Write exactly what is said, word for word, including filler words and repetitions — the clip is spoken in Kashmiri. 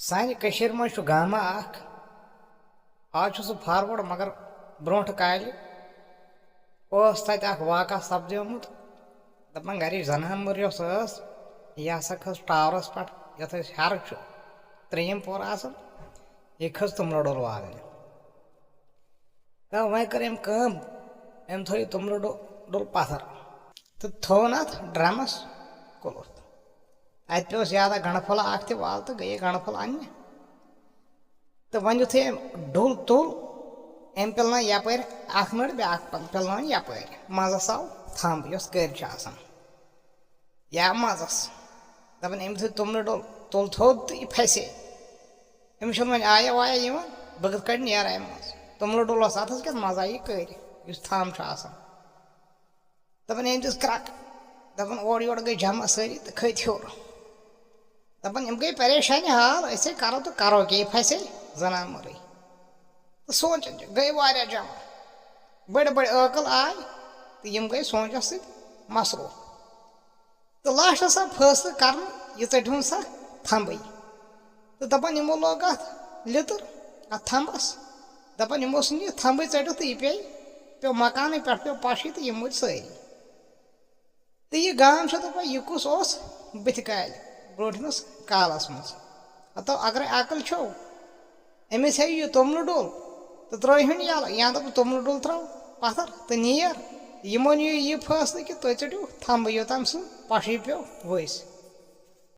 سانہِ کٔشیٖرِ منٛز چھُ گامہ اکھ، آز چھُ سُہ فاروٲڈ، مگر برونٛٹھ کالہِ اوس تَتہِ اکھ واقعہ سپدیومُت۔ دَپان، گَرِچ زنان مٔر یۄس ٲس، یہِ ہسا کھٔژ ٹاورَس پٮ۪ٹھ، یَتھ أسۍ ہیرٕ چھُ ترٛیٚیِم پور آسان، یہِ کھٔژ توٚملہٕ ڈوٚل والنہِ۔ تہٕ وۄنۍ کٔر أمۍ کٲم، أمۍ تھوٚو یہِ توٚملہٕ ڈوٚل، ڈوٚل پَتھر تہٕ تھوٚوُن اَتھ ڈرٛمَس کُلُف۔ اَتہِ پیوٚس یادہ گنڈٕ پھوٚلہ اکھ تہِ وال تہٕ گٔیے گنڈٕ پھوٚل اَننہِ۔ تہٕ وۄنۍ یُتھُے أمۍ ڈوٚل تُل، أمۍ پِلنٲو یَپٲرۍ اکھ نٔر، بیٛاکھ پِل-، پِلنٲو یَپٲرۍ۔ منٛزَس آو تھمب، یۄس کٔرۍ چھِ آسان، یا منٛزَس۔ دَپان، أمۍ یُتھُے توٚملہٕ ڈوٚل تُل تھوٚد تہٕ یہِ پھسے۔ أمِس چھُنہٕ وۄنۍ آیا وایا یِوان، بہٕ کِتھ کٲٹھۍ نیرٕ اَمہِ منٛز؟ توٚملہٕ ڈوٚل اوس اَتھَس کٮ۪تھ، منٛزٕ آیہِ یہِ کٔرۍ، یُس تھمب چھُ آسان۔ دَپان، أمۍ دِژ کرٛکھ۔ دَپان، اورٕ یورٕ گٔے جمع سٲری تہٕ کھٔتۍ ہیوٚر۔ دَپان، یِم گٔے پریشانہِ حال، أسۍ ہے کَرو تہٕ کَرو کیٛاہ، یہِ پھَسے زَنان مٔرٕے۔ تہٕ سونٛچان چھِ، گٔے واریاہ جمع، بٔڑۍ بٔڑۍ عٲقٕل آے تہٕ یِم گٔے سونٛچَس سۭتۍ مصروٗف۔ تہٕ لاسٹَس آو فٲصلہٕ کَرنہٕ، یہِ ژٔٹۍ ہُن سا تھمبٕے۔ تہٕ دَپان، یِمو لوگ اَتھ لیٚتٕر، اَتھ تھمبَس۔ دَپان، یِمو ژھٕن یہِ تھمبٕے ژٔٹِتھ تہٕ یہِ پیٚیہِ، پیوٚو مکانٕے پٮ۪ٹھ، پیوٚو پَشٕے تہٕ یِم مٔرۍ سٲری۔ تہٕ یہِ گام چھُ دَپان، یہِ کُس اوس بٕتھِ کالہِ، برٛونٛٹھمِس کالَس منٛز؟ ہَتو، اگرَے عقل چھو، أمِس ہیٚیِو یہِ توٚملہٕ ڈوٚل تہٕ ترٛٲوِہُن یَلہٕ، یا دَپُن، توٚملہٕ ڈوٚل ترٛاو پَتھر تہٕ نیر۔ یِمو نِیِو یہِ فٲصلہٕ کہِ تُہۍ ژٔٹِو تھمبہٕ، یوٚتام سُہ پَشٕے پیوٚو ؤسۍ۔